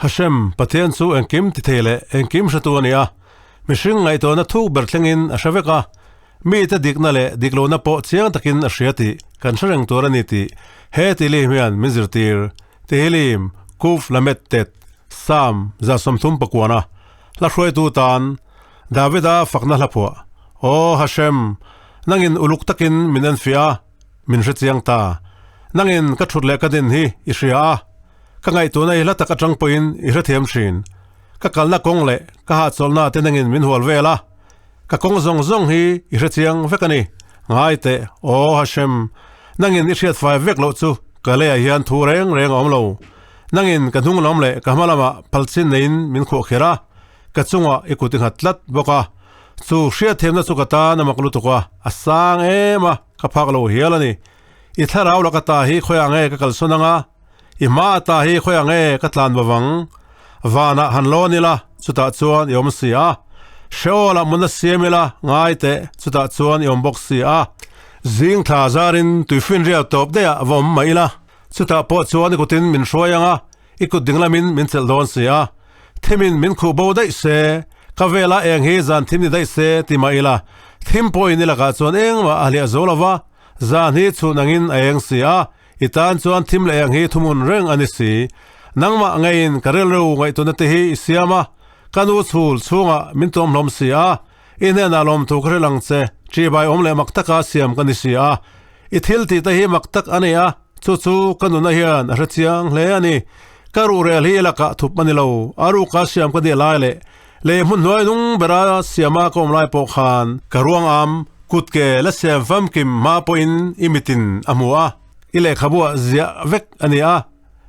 Hashem, Pathian chu engkim ti thei leh engkim hretu a ni a, mihring ngaihtuahna thuk ber thlengin a hre vek a, mite dikna leh diklohna pawh chiang takin a hria tih kan hre reng tur a ni tih he Tehillim hian min zirtir. Tehillim, Kuf Lamed Tet, Psalm 39 hla hruaitu tan Davida fakna hla phuah, Aw Hashem, nangin uluk takin min enfiah a, min hre chiang ta. Nangin ka thut leh ka din hi i hria a, ka ngaihtuahna hi hla tak atang pawhin i hrethiam thin. Ka kalna kawng leh ka hahchawlhna te nangin min hual vel a, ka kawng zawng zawng hi i hre chiang vek a ni. Ngai teh, aw Hashem, nangin i hriat fai vek loh chu ka leiah hian thu reng reng a awm lo. Nangin ka hnung lam leh ka hma lamah phalchin neiin min khuah kher a, ka chungah i kut i nghat tlat bawk a. Chu hriatthiamna chu ka tan a mak lutuk a, a sang em a, ka phak lo hial a ni. I thlarau laka ta hi khawiah nge ka kalsawn anga, i hma ata hi khawiah nge ka tlan bawk ang? Vanah han lawn ila, chutah chuan i awm si a. Sheol-ah mun a siam ila, ngai teh, chutah chuan i awm bawk si a. Zing thla zarin tuifinriat tawp daihah va awm mah ila, chutah pawh chuan i kutin min hruai anga, I kut ding lamin min chelh dawn si a, thimin min khuh bo daih se, ka vela eng hi zan thim ni daih se ti mah ila, thim pawhin i lakah chuan engmah a hliah zo lo va, zan hi chhun angin a eng si a, i tan chuan thim leh eng hi thuhmun reng a ni si. Nangmah ngeiin ka rilru ngaihtuahna te hi i siam a, ka nu chhul chhungah min tuamhlawm si a, i hnenah lawmthu ka hrilh ang che, ṭihbai awm leh mak taka siam ka ni si a, i thil tih te hi mak tak a ni a. Chu chu ka nuna hian a hre chiang hle a ni. Ka ruhrel hi lakah thup a ni lo, a ruka siam ka nih lai leh lei hmun hnuai nung bera siama ka awm lai pawh khan ka ruang am kut ke la siam famkim hma pawhin i mitin a hmu a, i lehkhabuah ziah vek a ni a,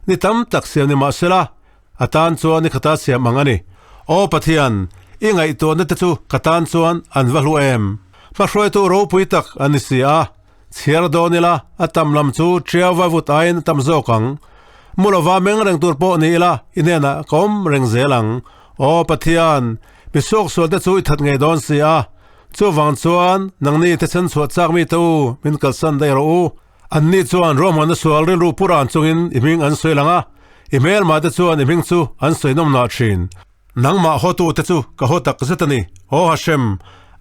ni tam tak siam ni mah sela a tan chuan i khata siam ang a ni. Aw Pathian, i ngaihtuahna te chu ka tan chuan an va hlu em? Hmahruaitu ropui tak a ni si a. Chhiar dawn ila, a tam lam chu ṭiau va vut aiin a tam zawk ang. Mu lova meng reng tur pawh ni ila, i hnenah ka awm reng zel ang. Aw Pathian, mi suaksual te chu i that ngei dawn si a. Chuvang chuan, nangni te chhan chhuah chak mi te u, min kalsan daih rawh u. Anni chuan ruahmanna sual rilru pu ran chungin i hming an sawi lang a, i hmelmah te chuan i hming chu an sawi nawm nah ṭhin. Nangmah hawtu te chu ka haw tak zet a ni, Aw Hashem,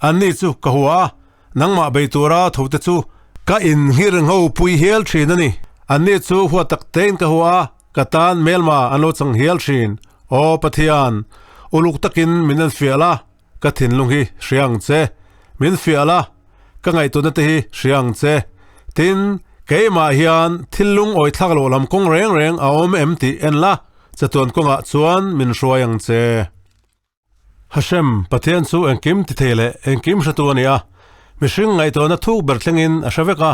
anni chu ka hua a, Nangmah bei tura tho te chu ka inhir ngho pui hial thin a ni. Anni chu huat tak tein ka hua a, ka tan hmelma an lo chang hial thin. Aw Pathian, uluk takin min en fiah la, ka thinlung hi hria ang che. Min fiah la, ka ngaihtuahna te hi hria ang che. Tin, keimah hian thil lungawi thlak loh lam kawng reng reng a awm em tih en la, chatuan kawngah chuan min hruai ang che. Hashem, Pathian chu engkim ti thei leh engkim hretu a ni a, mihring ngaihtuahna thuk ber thlengin a hre vek a,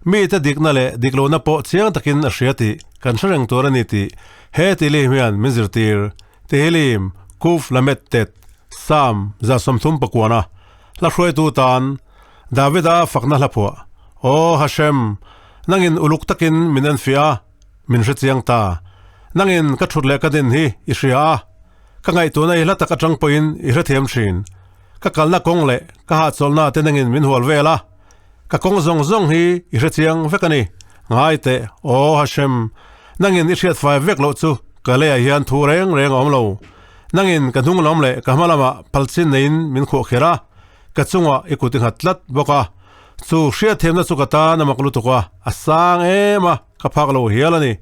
mite dikna leh diklohna pawh chiang takin a hria tih kan hre reng tur a ni tih he Tehillim hian min zirtir. Tehillim, Kuf Lamed Tet, Psalm 39, Hla hruaitu tan Davida fakna hla phuah, Aw Hashem, nangin uluk takin min enfiah a, min hre chiang ta. Nangin ka thut leh ka din hi i hria a, Ka ngaihtuahna hi hla tak atang pawhin i hrethiam thin. Ka kalna kawng leh ka hahchawlhna te nangin min hual vel a. Ka kawng zawng zawng hi i hrechiang vek a ni. Ngai teh, aw Hashem, nangin i hriat fai vek loh chu ka leiah hian thu reng reng a awm lo. Nangin ka hnung lam leh ka hma lamah phalchin neiin min khuah kher a, ka chungah i kut i nghat tlat bawk a. Chu hriatthiamna chu ka tan a mak lutuk a, a sang em a, ka phak lo hial a ni.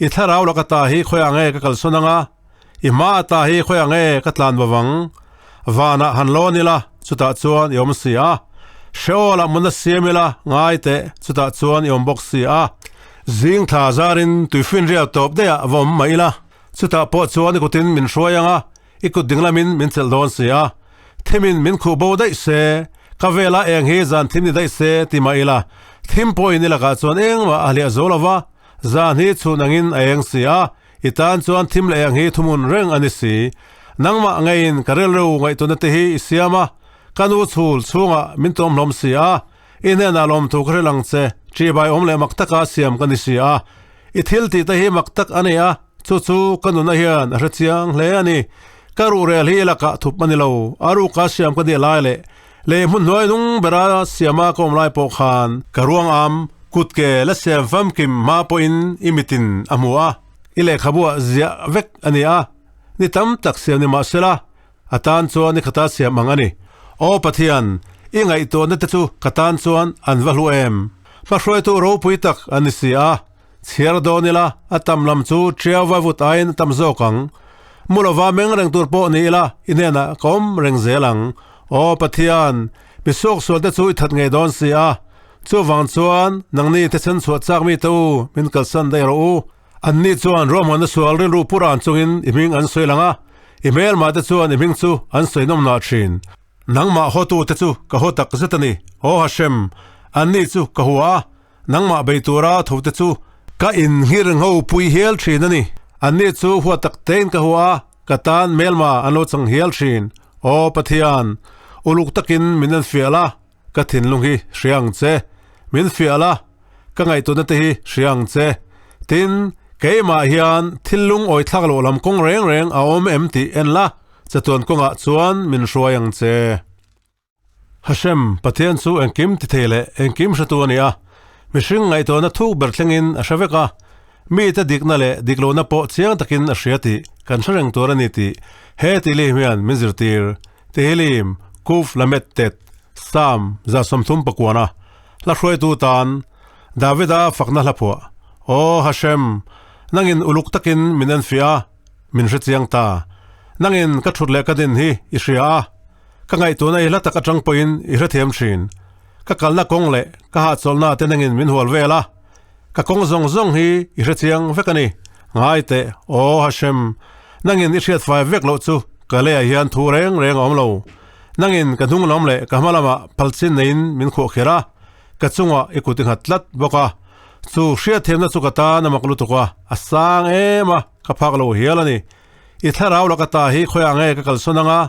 I thlarau laka ta hi khawiah nge ka kalsawn anga? I hma ata hi khawiah nge ka tlan bawk ang? Vanah han lawn ila, chutah chuan i awm si a. Sheol-ah mun a siam ila, ngai teh, chutah chuan i awm bawk si a. Zing thla zarin tuifinriat tawp daihah va awm mah ila, chutah pawh chuan i kutin min hruai anga, i kut ding lamin min chelh dawn si a. Thimin min khuh bo daih se, ka vela eng hi zan thim ni daih se ti mah ila, thim pawhin i lakah chuan engmah a hliah zo lo va, zan hi chhun angin a eng si a. I tan chuan thim leh eng hi thuhmun reng a ni si. Nangmah ngeiin ka rilru ngaihtuahna te hi i siam a, ka nu chhul chhungah min tuamhlawm si a, i hnenah lawmthu ka hrilh ang che, ṭihbai awm leh mak taka siam ka ni si a. I thil tih te hi mak tak a ni a, chu chu ka nuna hian a hre chiang hle a ni. Ka ruhrel hi i lakah thup a ni lo, a ruka siam ka nih lai leh lei hmun hnuai nung bera siama ka awm lai pawh khan ka ruang am kut ke la siam famkim hma pawhin i mitin a hmu a. I lehkhabuah ziah vek a ni a, ni tam tak siam ni mah sela, a tan chuan i khata siam ang a ni. Aw Pathian, i ngaihtuahna te chu ka tan chuan an va hlu em? Hmahruaitu ropui tak a ni si a, chhiar dawn ila a tam lam chu ṭiau va vut aiin a tam zawk ang. Mu lova meng reng tur pawh ni ila i hnenah ka awm reng zel ang. Aw Pathian, mi suaksual te chu i that ngei dawn si a, Chuvang chuan nangni te chen chhuah chak mi te u, min kalsan daih rawh u. Anni chuan ruahmanna sual rilru pu ran chungin i hming an sawi lang a, i hmelmah te chuan i hming chu an sawi nawm nah thin. Nangmah hawtu te chu ka haw tak zet a ni, Aw Hashem, anni chu ka hua a, nangmah bei tura tho te chu ka inghir ngho pui hial thin a ni. Anni chu hua tak tein ka hua a, ka tan hmelma an lo chang hial thin. Aw Pathian, uluk takin min en fiah la. Ka thinlung hi hria ang che, min fiah la, ka ngaihtuahna te hi hria ang che. Tin, keimah hian thil lungawi thlak loh lam kawng reng reng a awm em tih en la, chatuan kawngah chuan min hruai ang che. Hashem, Pathian chu engkim ti thei leh engkim hretu a ni a, mihring ngaihtuahna thuk ber thlengin a hre vek a, mite dikna leh diklohna pawh chiang takin a hria tih kan hre reng tur a ni tih he tihlim hian min zirtir. Tehillim, Kuf Lamed Tet, Psalm 39, Hla hruaitu tan, Davida fakna hla phuah, Aw Hashem, nangin uluk takin min enfiah a, min hre chiang ta. Nangin ka thut leh ka din hi i hria a, ka ngaihtuahna i hla tak atang pawhin i hrethiam thin. Ka kalna kawng leh ka hahchawlhna te nangin min hual vel a, ka kawng zawng zawng hi i hre chiang vek a ni. Ngai teh, Aw Hashem, nangin i hriat fai vek loh chu ka leiah hian thu reng reng a awm lo. Nangin ka hnung lam leh ka hma lamah phalchin neiin min khuah kher a, ka chungah i kut i nghat tlat bawk a. Chu hriatthiamna chu ka tan a mak lutuk a, a sang em a, ka phak lo hial a ni. I thlarau laka ta hi khawiah nge ka kalsawn ang a?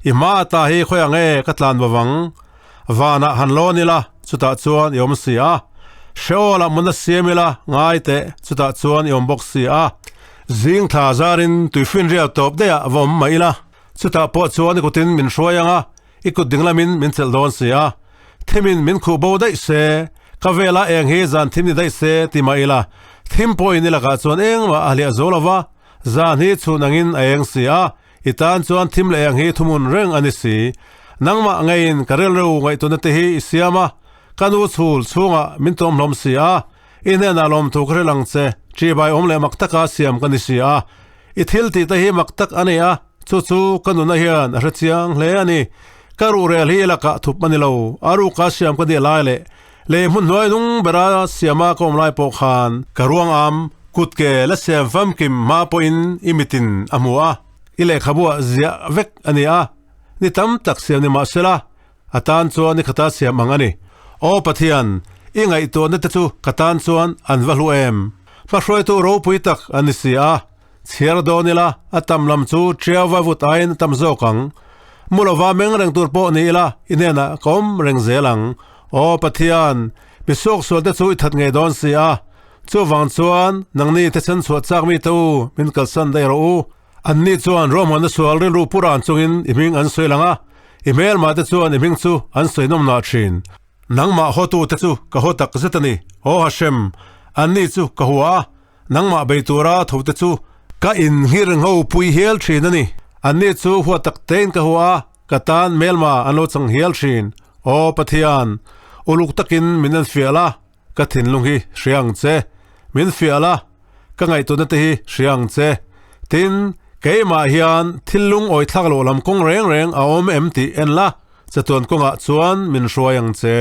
I hma ata hi khawiah nge ka tlan bo vang? Vanah han lawn ila, chutah chuan i awm si a. Sheol-ah mun a siam ila, ngai teh, chutah chuan i awm bawk si a. Zing thla zarin tuifinrial tawp daihah va awm mah ila, chutah pawh chuan i kutin min hruai ang a, i kut ding lamin min chelh dawn si a. Thimin min khuh bo daih se, ka velah eng hi zan thim ni daih se ti mah ila, thim pawhin i lakah chuan engmah a hliah zo lo va, zan hi chhun angin a eng si a, I tan chuan thim leh eng hi thuhmun reng a ni si. Nangmah ngeiin ka rilru ngaihtuahna te hi i siam a, ka nu chhul chhungah min tuam hlawm si a, i hnenah lawmthu ka hrilh ang che, ṭihbai awm leh mak taka siam ka ni si a. I thil tih te hi mak tak a ni a, chu chu ka nuna hian a hre chiang hle a ni. Ka ruhrel hi i lakah thup a ni lo, a ruka siam ka nih lai leh lei hmun hnuai nung bera siama ka awm lai pawh khan ka ruang am kut ke la siam famkim hma pawhin i mitin a hmu a, i lehkhabuah ziah vek a ni a, ni tam tak siam ni mah sela, a tan chuan i khata siam ang a ni. Aw Pathian, i ngaihtuahna te chu ka tan chuan an va hlu em? Hmahruaitu ropui tak an ni si a, chhiar dawn ila a tam lam chu ṭiau va vut aiin a tam zawk ang. Mu lova meng reng tur pawh ni ila i hnenah ka awm reng zel ang. Aw Pathian, mi suaksual te chu i that ngei dawn si a, Chuvang chuan nangni te chen chhuah chak mi te u, min kalsan daih rawh u. Anni chuan ruahmanna sual rilru pu ran chungin i hming an sawi lang a, i hmelmah te chuan i hming chu an sawi nawm nah thin. Nangmah hawtu te chu ka haw tak zet a ni, Aw Hashem, anni chu ka hua a, nangmah bei tura tho te chu ka inghir ngho pui hial thin a ni. Anni chu hua tak tein ka hua a, ka tan hmelma an lo chang hial thin. Aw Pathian, uluk takin min enfiah la. Ka thinlung hi hria ang che, min fiah la, ka ngaihtuahna te hi hria ang che. Tin, keimah hian thil lungawi thlak loh lam kawng reng reng a awm em tih en la, chatuan kawngah chuan min hruai ang che.